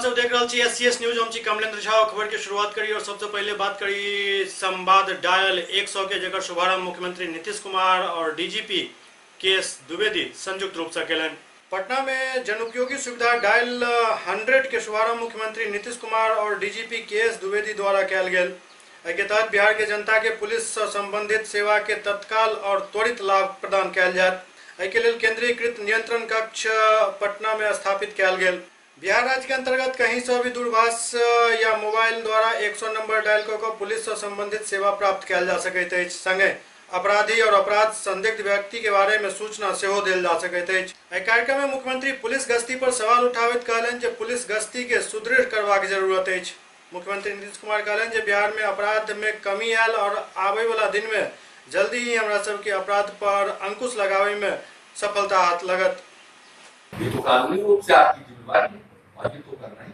सब देख रहल छी एससीएस न्यूज। हम छी कमलेंद्र झा। खबर के शुरुआत करी और सबसे पहले बात करी संवाद डायल 100 के, जकर शुभारंभ मुख्यमंत्री नीतीश कुमार और डीजीपी के एस द्विवेदी संयुक्त रूप से केलनि। पटना में जनउपयोगी सुविधा डायल 100 के शुभारंभ मुख्यमंत्री नीतीश कुमार और डीजीपी के एस द्विवेदी द्वारा कयल गेल। एहि के तहत बिहार के जनता के पुलिस से संबंधित सेवा के तत्काल और त्वरित लाभ प्रदान कयल जायत। एहि के लेल केंद्रीकृत नियंत्रण कक्ष पटना में स्थापित कयल गेल। बिहार राज्य के अंतर्गत कहीं से भी दूरभाष या मोबाइल द्वारा 100 नंबर डायल कऽ कऽ पुलिस से संबंधित सेवा प्राप्त कयल जा सकैत अछि। संगे अपराधी और अपराध संदिग्ध व्यक्ति के बारे में सूचना सेहो देल जा सकैत अछि। एहि कार्यक्रम में मुख्यमंत्री पुलिस गश्ती पर सवाल उठाबैत कहलनि जे पुलिस गश्ती के सुदृढ़ करबाक जरूरत अछि। मुख्यमंत्री नीतीश कुमार कहलनि जे बिहार में अपराध में कमी आयल और आबय वाला दिन में जल्दी ही हमरा सबके अपराध पर अंकुश लगावे में सफलता हाथ लगत। ये तो कानूनी रूप से आपकी जिम्मेवारी है और ये तो करना ही,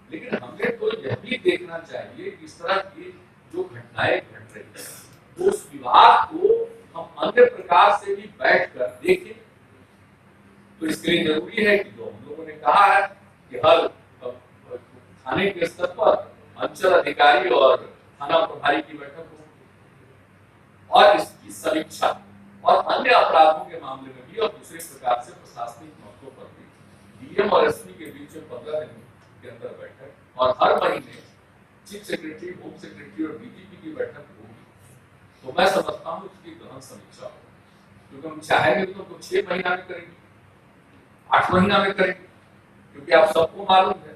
लेकिन हमें तो यह भी देखना चाहिए कि इस तरह की जो घटनाएं घट रही है उस विवाद को हम अन्य प्रकार से भी बैठकर देखें। तो इसके लिए जरूरी है कि जो हम लोगों ने कहा है कि हर थाने के स्तर पर अंचल अधिकारी और थाना प्रभारी की बैठक हो और इसकी समीक्षा और अन्य अपराधों के मामले में भी और दूसरे प्रकार से प्रशासनिक मौकों पर भी डीएम और एसपी के बीच में 15 दिन के अंदर बैठक और हर महीने चीफ सेक्रेटरी, होम सेक्रेटरी और डीजीपी की बैठक होगी। तो मैं समझता हूँ इसकी गहन समीक्षा होगी, क्योंकि हम चाहेंगे तो 6 महीना में करेंगे, 8 महीना में करेंगे, क्योंकि आप सबको मालूम है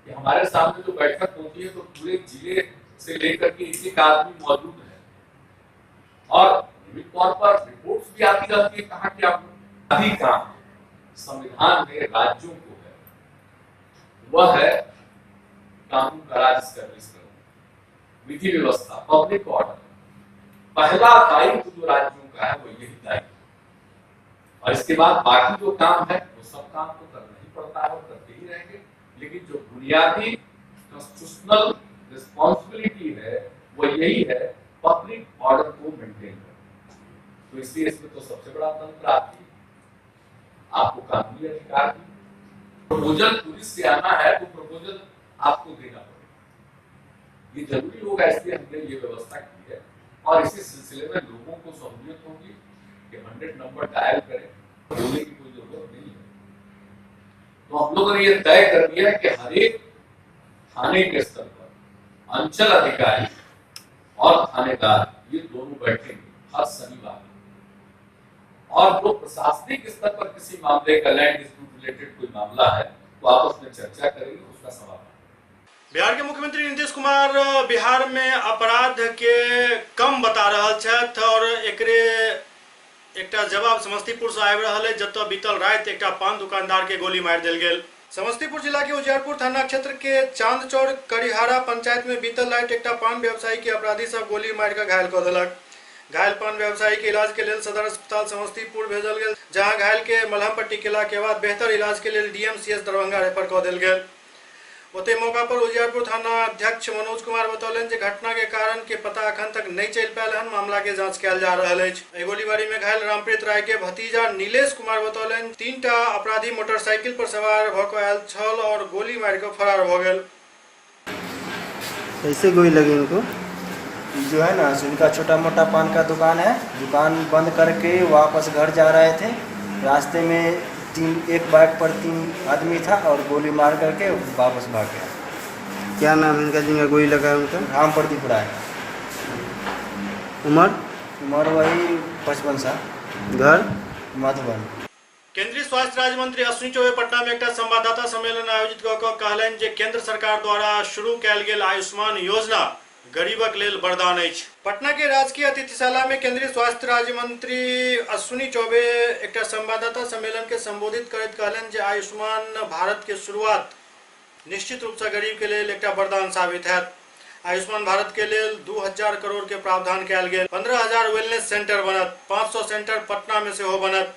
कि हमारे सामने जो बैठक होती है तो पूरे जिले से लेकर के एक आदमी मौजूद है और नियमित तौर पर रिपोर्ट्स भी आती रहती है कहाँ क्या अधिकार संविधान में राज्यों को है, वह है कानून का राज सर्विस करो, विधि व्यवस्था, पब्लिक ऑर्डर। पहला दायित्व जो राज्यों का है वो यही दायित्व, और इसके बाद बाकी जो काम है वो सब काम तो करना ही पड़ता है और करते ही रहेंगे, लेकिन जो बुनियादी कॉन्स्टिट्यूशनल रिस्पॉन्सिबिलिटी है वो यही है पब्लिक ऑर्डर को मेंटेन करना। तो इसलिए इसमें तो सबसे बड़ा तंत्र आपकी, आपको कानूनी अधिकार भी, प्रपोजल पुलिस से आना है तो प्रपोजल आपको देना पड़ेगा, ये जरूरी होगा। इसलिए हमने ये व्यवस्था की है और इसी सिलसिले में लोगों को सहूलियत होगी कि 100 नंबर डायल करें, बोलने की कोई जरूरत नहीं है। तो हम लोगों ने ये तय कर दिया कि हर एक थाने के स्तर पर अंचल अधिकारी और थानेदार ये दोनों बैठेंगे हर शनिवार, और जो प्रशासनिक स्तर पर किसी मामले का लैंड डिस्प्यूट रिलेटेड कोई मामला है तो आपस में चर्चा करेंगे, उसका समाधान। बिहार के मुख्यमंत्री नीतीश कुमार बिहार में अपराध के कम बता रहल छथि और एकरे एकटा जवाब समस्तीपुर से आबि रहल है, जतऽ बीतल राति एकटा पान दुकानदार के गोली मारि देल गेल। समस्तीपुर जिला के उजियारपुर थाना क्षेत्र के चांदचौर करिहारा पंचायत में बीतल राति एकटा पान व्यवसायी के अपराधी सब गोली मारि कऽ घायल कऽ देलक। घायल पान व्यवसायी के इलाज के लेल सदर अस्पताल समस्तीपुर भेजल गेल, जहां घायल के मलहम पट्टी केला के बाद बेहतर इलाज के लेल डीएमसीएच दरभंगा रेफर कऽ देल गेल। ओते मौका पर उजियारपुर थाना अध्यक्ष मनोज कुमार बतौलनि जे घटना के कारण के पता अखन तक नहीं चलि पायल हन, मामला के जांच कयल जा रहल अछि। एहि गोलीबारी में घायल रामप्रीत राय के भतीजा नीलेश कुमार बतौलनि 3टा अपराधी मोटरसाइकिल पर सवार भऽ कऽ आयल छल और गोली मारि कऽ फरार भऽ गेल। कैसे गोली लगी इनको? जो है ना, इनका छोटा मोटा पान का दुकान है, दुकान बंद करके वापस घर जा रहे थे, रास्ते में एक बाइक पर 3 आदमी था और गोली मार करके वापस भाग गया। क्या नाम है इनका जिनका गोली लगा है उनका? राम प्रदीप राय। उम्र? उम्र वही 55 साल। घर? मधुबन। केंद्रीय स्वास्थ्य राज्य मंत्री अश्विनी चौबे पटना में एकटा संवाददाता सम्मेलन आयोजित कऽ कऽ कहलनि जे केंद्र सरकार द्वारा शुरू कयल गेल आयुष्मान योजना गरीबक लेल वरदान अछि। पटना के राजकीय अतिथिशाला में केंद्रीय स्वास्थ्य राज्य मंत्री अश्विनी चौबे एकटा संवाददाता सम्मेलन के संबोधित करैत कहलनि जे आयुष्मान भारत के शुरुआत निश्चित रूप से गरीब के लेल एकटा वरदान साबित हैत। आयुष्मान भारत के लेल 2000 करोड़ के प्रावधान कयल गेल, 15,000 वेलनेस सेंटर बनत, 500 सेंटर पटना में सेहो बनत।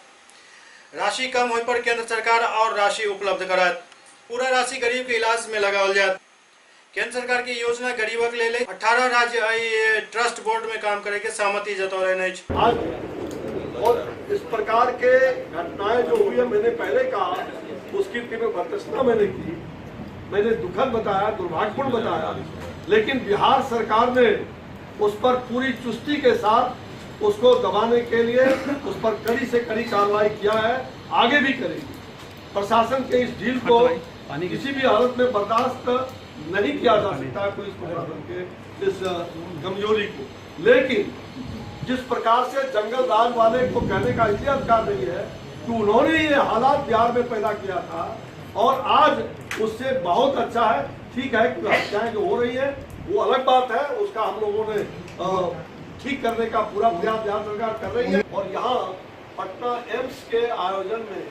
राशि कम होय पर केंद्र सरकार और राशि उपलब्ध करायत, पूरा राशि गरीब के इलाज में लगाओल जायत। केंद्र सरकार की योजना गरीबक लेल 18 राज्य एहि ट्रस्ट बोर्ड में काम करे के सहमति जतौलनि अछि। आज और इस प्रकार के घटनाएं जो हुई है, मैंने पहले कहा उसकी तीव्र भर्त्सना मैंने की। मैंने दुखद बताया, दुर्भाग्यपूर्ण बताया, लेकिन बिहार सरकार ने उस पर पूरी चुस्ती के साथ उसको दबाने के लिए उस पर कड़ी से कड़ी कार्रवाई किया है, आगे भी करेगी। प्रशासन के इस ढील को किसी भी हालत में बर्दाश्त नहीं किया जा सकता है, पुलिस प्रशासन के इस कमजोरी को। लेकिन जिस प्रकार से जंगल राज वाले को कहने का इसलिए अधिकार नहीं है कि उन्होंने ये हालात बिहार में पैदा किया था और आज उससे बहुत अच्छा है। ठीक है कि हत्याएं जो हो रही है वो अलग बात है, उसका हम लोगों ने ठीक करने का पूरा प्रयास बिहार सरकार कर रही है। और यहाँ पटना एम्स के आयोजन में,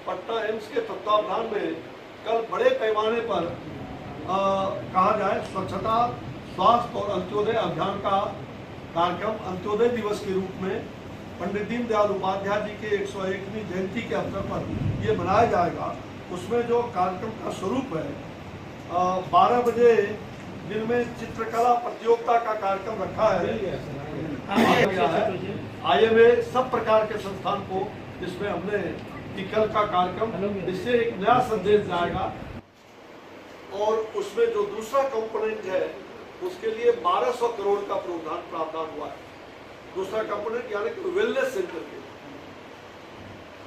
पटना एम्स के तत्वावधान में कल बड़े पैमाने पर कहा जाए स्वच्छता, स्वास्थ्य और अंत्योदय अभियान का कार्यक्रम अंत्योदय दिवस के रूप में पंडित दीनदयाल उपाध्याय जी के 101वीं जयंती के अवसर पर ये मनाया जाएगा। उसमें जो कार्यक्रम का स्वरूप है, 12 बजे दिन में चित्रकला प्रतियोगिता का कार्यक्रम रखा है। IMA सब प्रकार के संस्थान को इसमें हमने कि कल का कार्यक्रम, इससे एक नया संदेश जाएगा। और उसमें जो दूसरा कंपोनेंट है उसके लिए 1200 करोड़ का प्रावधान हुआ है। दूसरा कंपोनेंट यानी कि वेलनेस सेंटर के लिए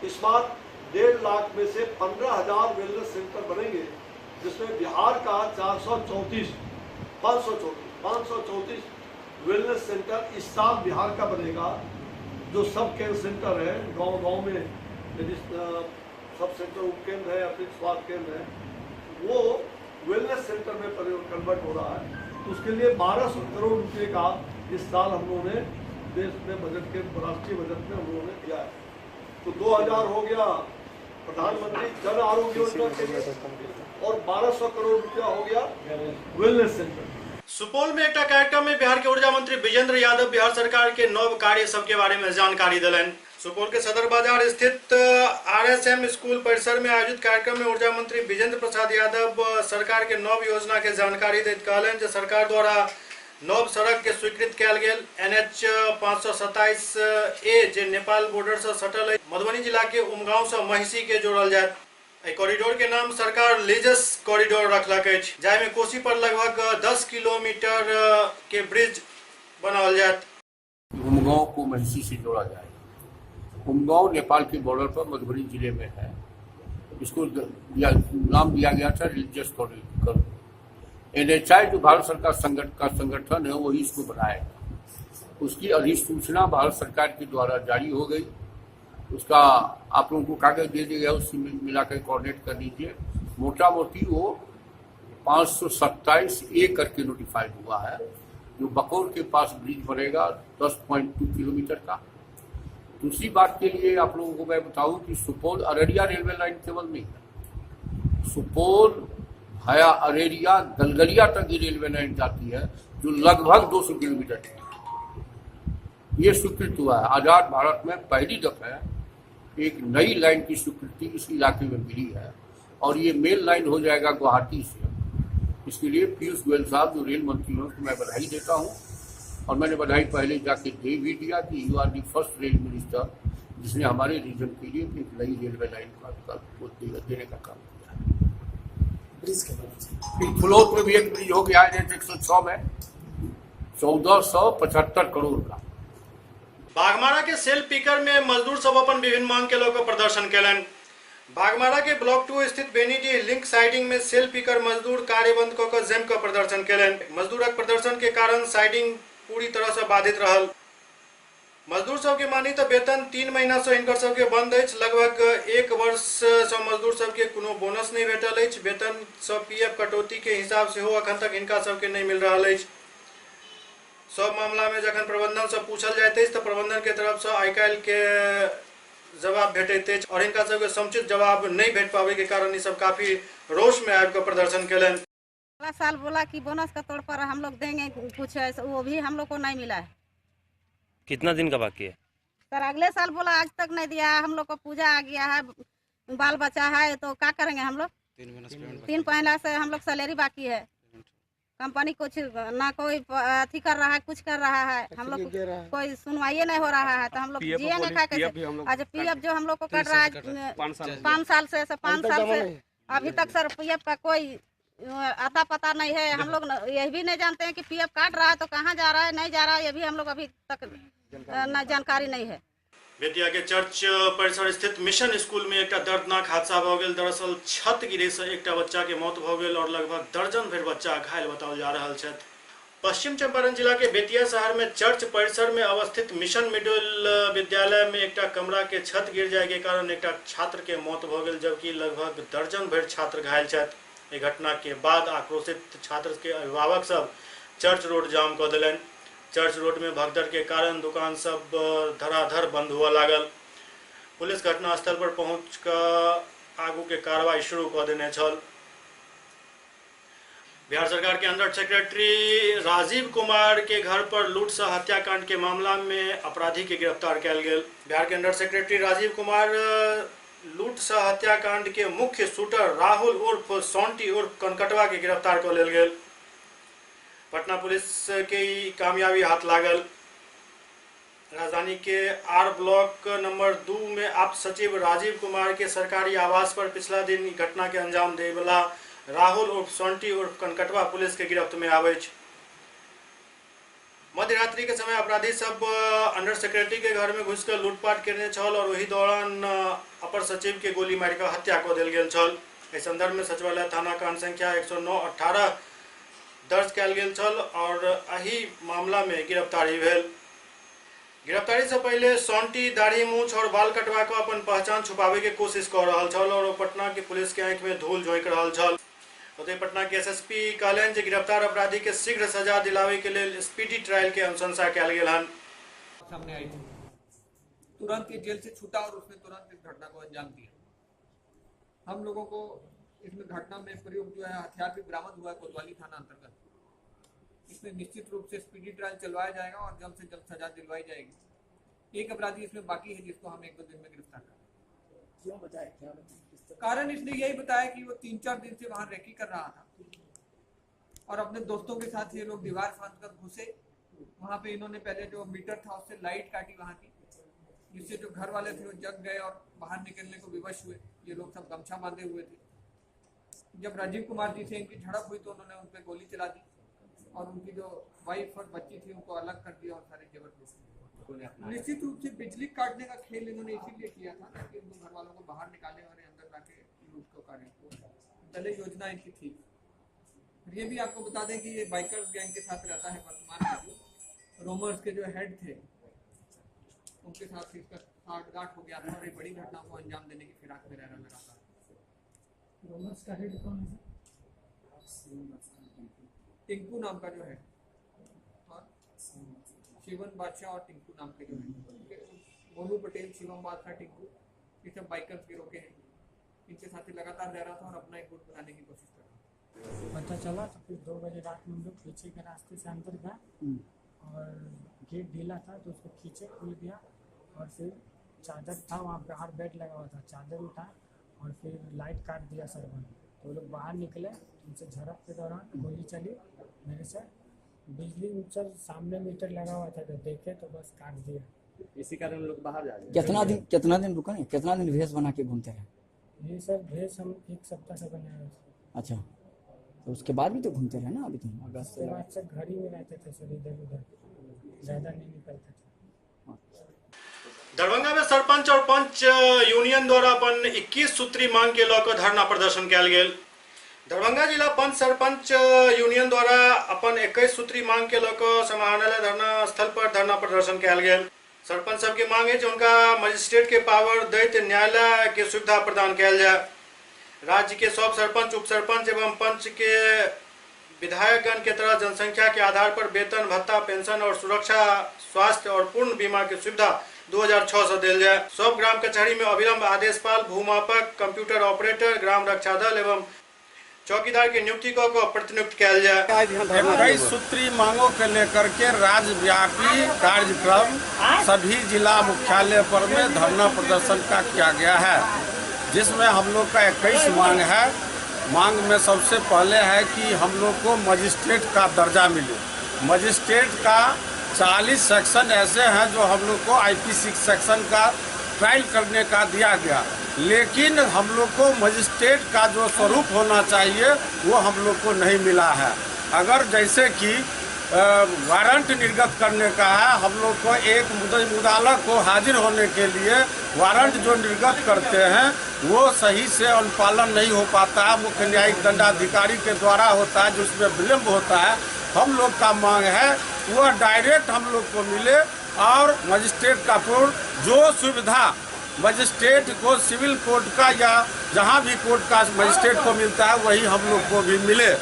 इस बार 1.5 लाख में से 15,000 वेलनेस सेंटर बनेंगे, जिसमें बिहार का 534 वेलनेस सेंटर इस साल बिहार का बनेगा। जो सब केयर सेंटर है गांव-गांव में, यदि सब सेंटर उपकेंद्र है या फिर स्वास्थ्य केंद्र है, वो वेलनेस सेंटर में कन्वर्ट हो रहा है। तो उसके लिए 1200 करोड़ रुपये का इस साल हम लोगों ने देश में बजट के, राष्ट्रीय बजट में हम लोगों ने दिया है। तो 2000 हो गया प्रधानमंत्री जन आरोग्य योजना के लिए और 1200 करोड़ रुपया हो गया वेलनेस सेंटर। सुपौल में एक कार्यक्रम में बिहार के ऊर्जा मंत्री विजेंद्र यादव बिहार सरकार के नव कार्य सब के बारे में जानकारी दिलनि। सुपौल के सदर बाजार स्थित RSM school परिसर में आयोजित कार्यक्रम में ऊर्जा मंत्री विजेंद्र प्रसाद यादव सरकार के नव योजना के जानकारी दैत कहलनि जे सरकार द्वारा नव सड़क के स्वीकृत कयल गेल NH 527A जे नेपाल बॉर्डर से सटल है, मधुबनी जिला के उमगांव से महिषी के जोड़ल जायत। एहि कॉरिडोर के नाम सरकार लीजस कॉरिडोर रखलक अछि, जाहिमे कोसी पर लगभग 10 किलोमीटर के ब्रिज बनाओल जायत। उमगांव को महिषी से जोड़ा जाए। उमगांव नेपाल के बॉर्डर पर मधुबनी जिले में है। इसको नाम दिया गया था रिलीजियस कॉरिडोर। NHI जो भारत सरकार का संगठन है वही इसको बनाएगा। उसकी अधिसूचना भारत सरकार के द्वारा जारी हो गई। उसका आप लोगों को कागज दे दिया गया, उससे मिलाकर कोऑर्डिनेट कर लीजिए। मोटा मोटी वो 527A करके नोटिफाइड हुआ है। जो बकौर के पास ब्रिज बनेगा 10.2 किलोमीटर का। दूसरी बात के लिए आप लोगों को मैं बताऊं कि सुपौल अररिया रेलवे लाइन केवल नहीं है, सुपौल भाया अरेरिया गलगलिया तक ये रेलवे लाइन जाती है जो लगभग 200 किलोमीटर है। ये स्वीकृत हुआ है। आजाद भारत में पहली दफा एक नई लाइन की स्वीकृति इस इलाके में मिली है और ये मेन लाइन हो जाएगा गुवाहाटी से। इसके लिए पीयूष गोयल साहब जो रेल मंत्री हैं उनको मैं बधाई देता हूँ और मैंने बधाई पहले जाके दे भी दिया कि you are the first rail minister जिसने हमारे रीजन के लिए एक नई रेलवे लाइन का देने का काम किया। फुलौत में भी एक ब्रिज हो गया है 106 में 1475 करोड़ का। बागमारा के सेल पीकर में मजदूर सब अपन विभिन्न मांग के लऽ प्रदर्शन केलनि। बागमारा के ब्लॉक 2 स्थित बेनीडीह लिंक साइडिंग में सेल पीकर मजदूर कार्य बंद कऽ कऽ जमि कऽ प्रदर्शन केलनि। मजदूरक प्रदर्शन के कारण साइडिंग पूरी तरह से बाधित रहल। मजदूर सबके मानी तऽ वेतन 3 महीना से हिनकर सबके बंद अछि। लगभग 1 वर्ष से मजदूर सबके कोनो बोनस नहीं भेटल अछि। वेतन से PF कटौती के हिसाब सेहो अखन तक हिनका सबके नहीं मिल रहल अछि। सब मामला में जखन प्रबंधन से पूछल जाइत अछि तऽ प्रबंधन के तरफ से आइ काल्हि के जवाब भेटैत अछि और हिनका सबके समुचित जवाब नहीं भेट पावे के कारण ई सब काफी रोष में आबि कऽ प्रदर्शन केलनि। अगला साल बोला कि बोनस के तौर पर हम लोग देंगे कुछ, वो भी हम लोग को नहीं मिला है। कितना दिन का बाकी है सर? अगले साल बोला, आज तक नहीं दिया है। हम लोग को पूजा आ गया है, बाल बच्चा है, तो क्या करेंगे हम लोग? 3 महीना से हम लोग सैलरी बाकी है। कंपनी कुछ ना कोई अथी कर रहा है, कुछ कर रहा है, हम लोग कोई सुनवाई नहीं हो रहा है, तो हम लोग जिएंगे खा कैसे? आज PF जो हम लोग को कट रहा है 5 साल से, 5 साल से अभी तक सर PF का कोई आता पता नहीं है। हम लोग यह भी नहीं जानते हैं कि पीएफ काट रहा है तो कहाँ जा रहा है, नहीं जा रहा है, ये भी हम लोग अभी तक न जानकारी नहीं है। बेतिया के चर्च परिसर स्थित मिशन स्कूल में एक दर्दनाक हादसा भ गेल। दरअसल छत गिरे से एक बच्चा के मौत भ गेल और लगभग दर्जन भरि बच्चा घायल बताओल जा रहा छथि। पश्चिम चंपारण जिला के बेतिया शहर में चर्च परिसर में अवस्थित मिशन मिडिल विद्यालय में एक कमरा के छत गिर जाए के कारण एक छात्र के मौत भ गेल, जबकि लगभग दर्जन भरि छात्र घायल छथि। घटना के बाद आक्रोशित छात्र के अभिभावक सब चर्च रोड जाम कऽ देलनि। चर्च रोड में भगदड़ के कारण दुकान सब धराधर बंद हुआ लागल। पुलिस घटनास्थल पर पहुँच कऽ आगू के कार्रवाई शुरू कऽ देने छल। बिहार सरकार के अंडर सेक्रेटरी राजीव कुमार के घर पर लूट सह हत्याकांड के मामला में अपराधी के गिरफ्तार कयल गेल। बिहार के अंडर सेक्रेटरी राजीव कुमार लूट सह हत्याकांड के मुख्य शूटर राहुल उर्फ सोंटी उर्फ कनकटवा के गिरफ्तार कऽ लेल गेल। पटना पुलिस के कामयाबी हाथ लागल। राजधानी के आर ब्लॉक नंबर 2 में आप सचिव राजीव कुमार के सरकारी आवास पर पिछला दिन घटना के अंजाम देवला राहुल उर्फ सोंटी उर्फ कनकटवा पुलिस के गिरफ्त में आबै। मध्यरात्रि के समय अपराधी सब अंडर सेक्रेटरी के घर में घुसकर लूटपाट करने छल और वही दौरान अपर सचिव के गोली मारिकर हत्या कऽ देल गेल छल। एहि संदर्भ में सचिवालय थाना कांड संख्या 109/18 दर्ज कयल गेल छल और एहि मामला में गिरफ्तारी भेल। गिरफ्तारी से पहले सोंटी दाढ़ी मूछ और बाल कटवा कऽ अपन पहचान छुपावे के कोशिश कऽ रहल छल और पटना के पुलिस के आंखि में धूल झोंकि रहल छल। ओतहि पटना के एसएसपी कहलनि जे गिरफ्तार अपराधी के शीघ्र सजा दिलावे के लेल स्पीडी ट्रायल के अनुशंसा कयल गेल हन। सामने आई थी, तुरंत ये जेल से छूटा और उसने तुरंत इस घटना को अंजाम दिया। हम लोगों को इसमें घटना में प्रयोग जो है हथियार भी बरामद हुआ है कोतवाली थाना अंतर्गत। इसमें निश्चित रूप से स्पीडी ट्रायल चलवाया जाएगा और जल्द से जल्द सजा दिलवाई जाएगी। एक अपराधी इसमें बाकी है जिसको हम 1-2 दिन में गिरफ्तार करेंगे। क्यों बताया, क्या कारण? इसने यही बताया कि वो 3-4 दिन से वहाँ रेकी कर रहा था और अपने दोस्तों के साथ ये लोग दीवार फांद कर घुसे। वहाँ पे इन्होंने पहले जो मीटर था उससे लाइट काटी वहाँ की, जिससे जो घर वाले थे वो जग गए और बाहर निकलने को विवश हुए। ये लोग सब गमछा बांधे हुए थे। जब राजीव कुमार जी से इनकी झड़प हुई तो उन्होंने उन पर गोली चला दी और उनकी जो वाइफ और बच्ची थी उनको अलग कर दिया और सारे जेवर लूट लिए। निश्चित रूप से बिजली काटने का खेल इन्होंने इसीलिए किया था ताकि उन घर वालों को बाहर निकाले और अंदर लाके लूट को कार्य। पहले योजना इनकी थी। ये भी आपको बता दें कि ये बाइकर्स गैंग के साथ रहता है वर्तमान में। रोमर्स के जो हेड थे उनके साथ इसका साठगांठ हो गया था और ये बड़ी घटना को अंजाम देने की फिराक में रह रहा लगातार। रोमर्स का हेड कौन है? टिंकू नाम का जो है, और शिवन बादशाह और टिंकू नाम के जो है, मोनू पटेल, शिवम बादशाह, टिंकू, ये सब बाइकर्स गिरोह के हैं। इनके साथ ही लगातार रह रहा था और अपना एक गुट बनाने की कोशिश कर रहा था। पता चला तो फिर 2 बजे रात में हम लोग पीछे के रास्ते से अंदर गए और गेट ढीला था तो उसको खींचे, खुल गया और फिर चादर था वहाँ बाहर बेड लगा हुआ था, चादर उठा और फिर लाइट काट दिया सर। तो लोग बाहर निकले, उनसे झड़प के दौरान गोली चली मेरे से। बिजली सर सामने मीटर लगा हुआ था तो देखे तो बस काट दिया। इसी कारण लोग बाहर जा रहे हैं। कितना दिन रुका नहीं, कितना दिन भेष बना के घूमते रहे? ये सर भेष हम 1 सप्ताह से बनाए हुए थे। अच्छा, तो उसके बाद भी तो घूमते रहे ना? अभी तो अगस्त के बाद सर घर ही में रहते थे सर, इधर उधर ज्यादा नहीं निकलते थे। दरभंगा में सरपंच और पंच यूनियन द्वारा अपन 21 सूत्री मांग के लऽ कऽ धरना प्रदर्शन कयल गेल। दरभंगा जिला पंच सरपंच यूनियन द्वारा अपन 21 सूत्री मांग के लऽ कऽ समाहरणालय धरना स्थल पर धरना प्रदर्शन कयल गेल। सरपंच सबके मांग है उनका मजिस्ट्रेट के पावर दैत न्यायालय के सुविधा प्रदान कयल जाए। राज्य के सब सरपंच, उप सरपंच एवं पंच के विधायकगण के तरह जनसंख्या के आधार पर वेतन, भत्ता, पेंशन और सुरक्षा, स्वास्थ्य और पूर्ण बीमा के सुविधा 2006 से दिल जाए। सब ग्राम कचहरी में अविलंब आदेशपाल, भूमापक, कंप्यूटर ऑपरेटर, ग्राम रक्षा दल एवं चौकीदार की नियुक्ति को प्रतिनियुक्त किया जाए। 21 सूत्री मांगों के लेकर के राज्यव्यापी कार्यक्रम सभी जिला मुख्यालय पर में धरना प्रदर्शन का किया गया है, जिसमें हम लोग का 21 मांग है। मांग में सबसे पहले है कि हम लोग को मजिस्ट्रेट का दर्जा मिले। मजिस्ट्रेट का 40 सेक्शन ऐसे हैं जो हम लोग को IPC section का ट्रायल करने का दिया गया, लेकिन हम लोग को मजिस्ट्रेट का जो स्वरूप होना चाहिए वो हम लोग को नहीं मिला है। अगर जैसे कि वारंट निर्गत करने का है, हम लोग को एक मुदालक को हाजिर होने के लिए वारंट जो निर्गत करते हैं वो सही से अनुपालन नहीं हो पाता है। मुख्य न्यायिक दंडाधिकारी के द्वारा होता है, जिसमें विलम्ब होता है। हम लोग का मांग है वह डायरेक्ट हम लोग को मिले और मजिस्ट्रेट का पूर्ण जो सुविधा मजिस्ट्रेट को सिविल कोर्ट का या जहाँ भी कोर्ट का मजिस्ट्रेट को मिलता है वही हम लोग को भी मिले।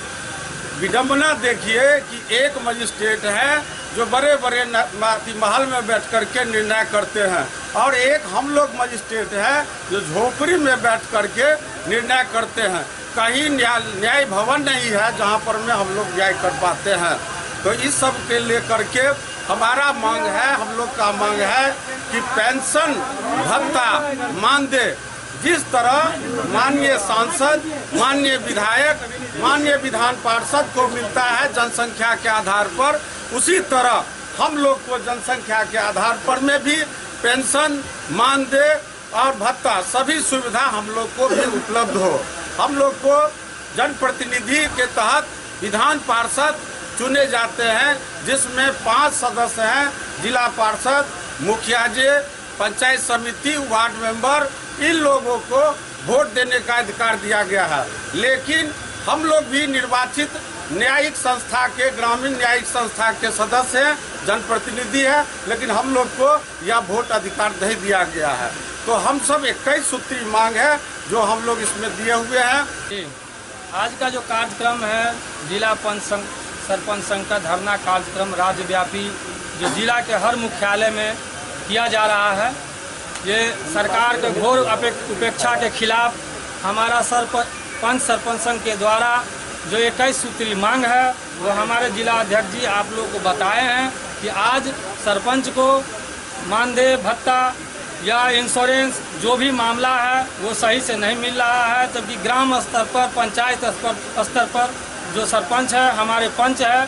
विडम्बना देखिए कि एक मजिस्ट्रेट है जो बड़े बड़े महल में बैठ कर के निर्णय करते हैं और एक हम लोग मजिस्ट्रेट है जो झोपड़ी में बैठ कर के निर्णय करते हैं। कहीं न्याय भवन नहीं है जहां पर में हम लोग न्याय कर पाते हैं। तो इस सब के लेकर के हमारा मांग है, हम लोग का मांग है कि पेंशन भत्ता मानदेय जिस तरह माननीय सांसद, माननीय विधायक, माननीय विधान पार्षद को मिलता है जनसंख्या के आधार पर, उसी तरह हम लोग को जनसंख्या के आधार पर में भी पेंशन, मानदेय और भत्ता सभी सुविधा हम लोग को भी उपलब्ध हो। हम लोग को जनप्रतिनिधि के तहत विधान पार्षद चुने जाते हैं, जिसमें 5 सदस्य हैं, जिला पार्षद, मुखिया जी, पंचायत समिति, वार्ड मेंबर, इन लोगों को वोट देने का अधिकार दिया गया है। लेकिन हम लोग भी निर्वाचित न्यायिक संस्था के, ग्रामीण न्यायिक संस्था के सदस्य हैं, जनप्रतिनिधि हैं, लेकिन हम लोग को यह वोट अधिकार नहीं दिया गया है। तो हम सब 21 सूत्री मांग है जो हम लोग इसमें दिए हुए हैं। आज का जो कार्यक्रम है जिला पंच सरपंच संघ का धरना कार्यक्रम राज्यव्यापी जो जिला के हर मुख्यालय में किया जा रहा है, ये सरकार के घोर उपेक्षा के खिलाफ हमारा पंच सरपंच संघ के द्वारा जो 21 सूत्री मांग है वो हमारे जिला अध्यक्ष जी आप लोगों को बताए हैं कि आज सरपंच को मानदेय भत्ता या इंश्योरेंस जो भी मामला है वो सही से नहीं मिल रहा है, जबकि ग्राम स्तर पर, पंचायत स्तर पर जो सरपंच है, हमारे पंच है,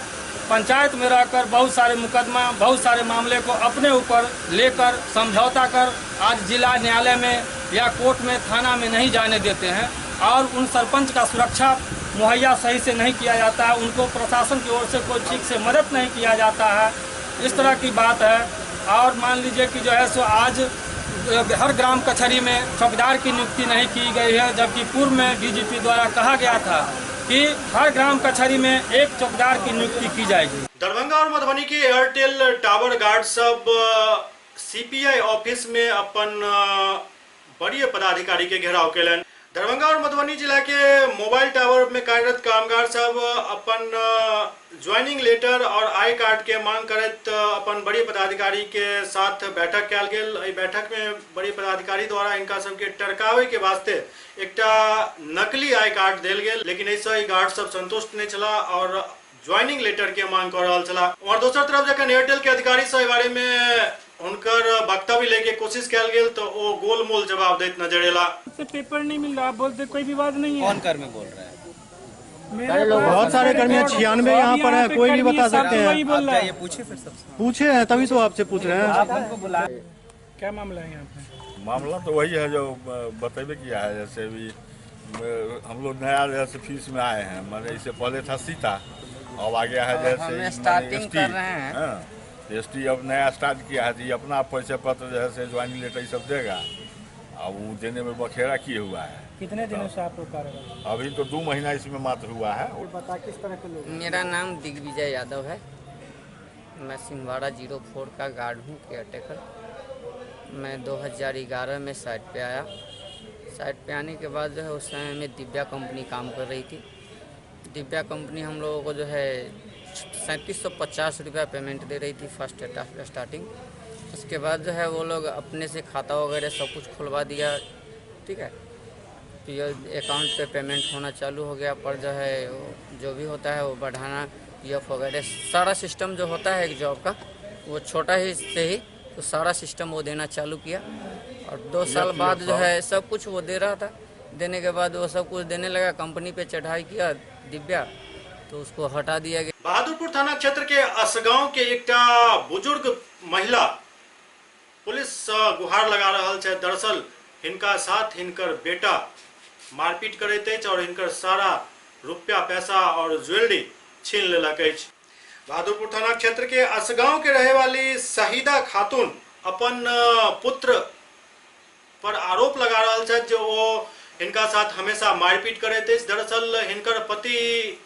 पंचायत में रहकर बहुत सारे मुकदमा, बहुत सारे मामले को अपने ऊपर लेकर समझौता कर आज जिला न्यायालय में या कोर्ट में, थाना में नहीं जाने देते हैं और उन सरपंच का सुरक्षा मुहैया सही से नहीं किया जाता है, उनको प्रशासन की ओर से कोई ठीक से मदद नहीं किया जाता है। इस तरह की बात है। और मान लीजिए कि जो है सो आज हर ग्राम कचहरी में चौकीदार की नियुक्ति नहीं की गई है, जबकि पूर्व में डीजीपी द्वारा कहा गया था कि हर ग्राम कचहरी में एक चौकीदार की नियुक्ति की जाएगी। दरभंगा और मधुबनी के एयरटेल टावर गार्ड सब सीपीआई ऑफिस में अपन वरीय पदाधिकारी के घेराव केलन। दरभंगा और मधुबनी जिला के मोबाइल टावर में कार्यरत कामगार सब अपन ज्वाइनिंग लेटर और I card के मांग करत अपन वरीय पदाधिकारी के साथ बैठक कयल गेल। एहि बैठक में वरीय पदाधिकारी द्वारा इनका सबके टरकावे के वास्ते एकटा नकली I card देल गेल, लेकिन एहिसँ ई गार्ड सब संतुष्ट नहीं छला और ज्वाइनिंग लेटर के मांग कर रहल छला। और दोसर तरफ जखन एयरटेल के अधिकारी सब एहि बारे में उनकर वक्तव्य लेके कोशिश कयल गेल तो वो गोलमोल जवाब दैत नजर एला। पेपर नहीं मिल रहा, बोलते कोई विवाद नहीं है। कौन कर्मी बोल रहा है? बहुत सारे कर्मी 96 यहाँ पर है, कोई भी बता सकते हैं। पूछे फिर सबसे पूछे हैं तभी तो आपसे पूछ रहे हैं। आप हमको बुलाए, क्या मामला है यहाँ पे? मामला तो वही है जो बतेबे किया है। जैसे अभी हम लोग नया जैसे फीस में आए हैं, मैंने इससे पहले था सीता, अब आ गया है जैसे स्टार्टिंग कर रहे हैं एसटी, अब नया स्टार्ट किया है जी, अपना परिचय पत्र जो है से ज्वाइनिंग लेटर ये सब देगा। अब वो देने में बखेड़ा किए हुआ है। कितने दिनों से आप लोग कार्यरत? अभी तो 2 महीना इसमें मात्र हुआ है। बता किस तरह के लोग? मेरा नाम दिग्विजय यादव है, मैं सिंहवाड़ा 04 का गार्ड हूँ, केयर टेकर। मैं 2011 में साइट पे आया। साइट पे आने के बाद जो है उस समय में दिव्या कंपनी काम कर रही थी। दिव्या कंपनी हम लोगों को जो है 3750 रुपया पेमेंट दे रही थी फर्स्ट स्टार्टिंग। उसके बाद जो है वो लोग अपने से खाता वगैरह सब कुछ खुलवा दिया, ठीक है, पी अकाउंट पे पेमेंट होना चालू हो गया। पर जो है जो भी होता है वो बढ़ाना, पीएफ वगैरह सारा सिस्टम जो होता है एक जॉब का, वो छोटा ही से ही तो सारा सिस्टम वो देना चालू किया। और 2 साल बाद जो है सब कुछ वो दे रहा था। देने के बाद वो सब कुछ देने लगा, कंपनी पे चढ़ाई किया दिव्या, तो उसको हटा दिया गया। बहादुरपुर थाना क्षेत्र के असगांव के एकटा बुजुर्ग महिला पुलिस से गुहार लगा रहल छथि। दरअसल हिनका साथ हिनकर बेटा मारपीट करैत अछि और हिनकर सारा रुपया पैसा और ज्वेलरी छीन लेलक अछि। बहादुरपुर थाना क्षेत्र के असगांव के रहे वाली शहीदा खातून अपन पुत्र पर आरोप लगा रहल छथि जे ओ हिनका साथ हमेशा मारपीट करैत अछि। दरअसल हिनकर पति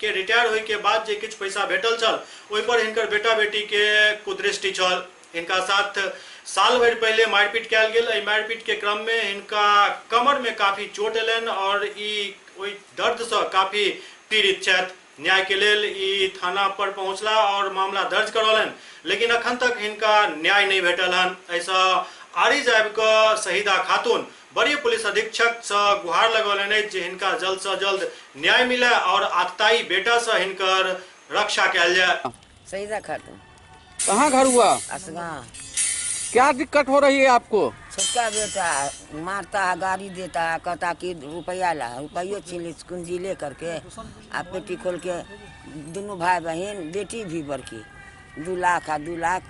के रिटायर होय के बाद जे किछु पैसा भेटल छल ओहि पर हिनकर बेटा बेटी के कुदृष्टि छल। हिनका साथ साल भरि पहले मारपीट कयल गेल। एहि मारपीट के क्रम में हिनका कमर में काफी चोट एलनि और ई ओहि दर्द से काफी पीड़ित छथि। न्याय के लेल ई थाना पर पहुंचला और मामला दर्ज करौलनि, लेकिन अखन तक हिनका न्याय नहीं भेटल हन। एहिसँ आरिज आबि कऽ शहीदा खातून वरीय पुलिस अधीक्षक से गुहार लगौलनि जे हिनका जल्द से जल्द न्याय मिले और आतताई बेटा से हिनकर रक्षा कयल जाय। शहीदा खातून। कहाँ घर हुआ? असगांव। क्या दिक्कत हो रही है आपको? छोटका बेटा मारता है, गाड़ी देता है, कहता कि रुपया ला, रुपयो छीन ले, कुंजी ले करके आ पेटी खोल के दोनों भाई बहन, बेटी भी बड़की, 2 लाख आ 2 लाख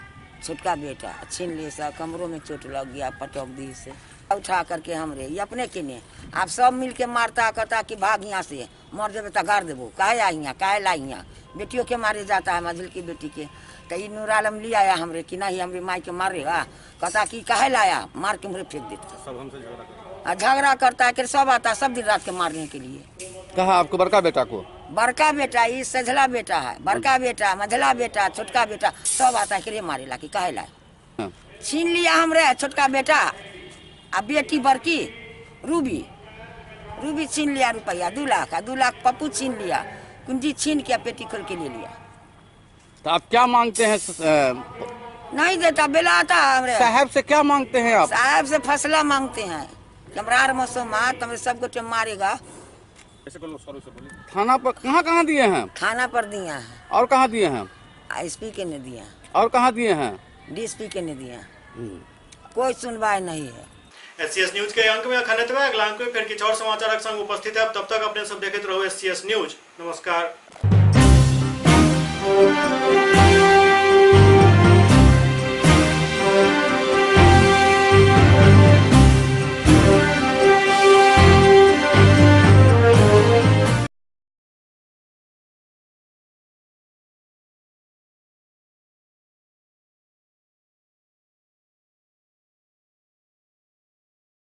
छोटका बेटा छीन ले से कमरों में चोट लग गया, पटक दी से उठा करके हमरे ये अपने के ने आप सब मिल के मारता, कहता कि भाग यहाँ से, मर जेबे तो गाड़ देबो, काहे आई यहाँ, काहे लाई यहाँ। बेटियों के मारे जाता है, मझिल की बेटी के। तो ये नूर आलम ले आया हमरे कि नहीं हमरे माई के मारेगा, कहता कि काहे लाया, मार के हमरे फेंक देता। सब हमसे झगड़ा करता, झगड़ा करता है कि सब आता सब दिन रात के मारने के लिए। कहा आपको बड़का बेटा को? बड़का बेटा ये सझला बेटा है, बड़का बेटा, मझला बेटा, छोटका बेटा सब आता है कि मारे ला कि काहे लाया। छीन लिया हमरे छोटका बेटा आ बेटी बड़की रूबी, रूबी छीन लिया रुपया 2 लाख, 2 लाख पप्पू छीन लिया, कुंजी छीन के पेटी खोल के ले लिया। तो आप क्या मांगते हैं? नहीं देता, बेला आता है हमरे। साहब से क्या मांगते हैं आप? साहब से फसला मांगते हैं, हमरा मौसम तुमरे सब गोटे मारेगा। थाना पर कहाँ कहाँ दिए हैं? थाना पर दिया है। और कहाँ दिए हैं? एसपी के ने दिया। और कहाँ दिए हैं? डीएसपी के ने दिया। कोई सुनवाई नहीं है। एससीएस न्यूज के अंक में अखन एतबे। अगला अंक में फिर किछु और समाचारक संग उपस्थित है। तब तक अपने सब देखैत रहू एससीएस न्यूज। नमस्कार।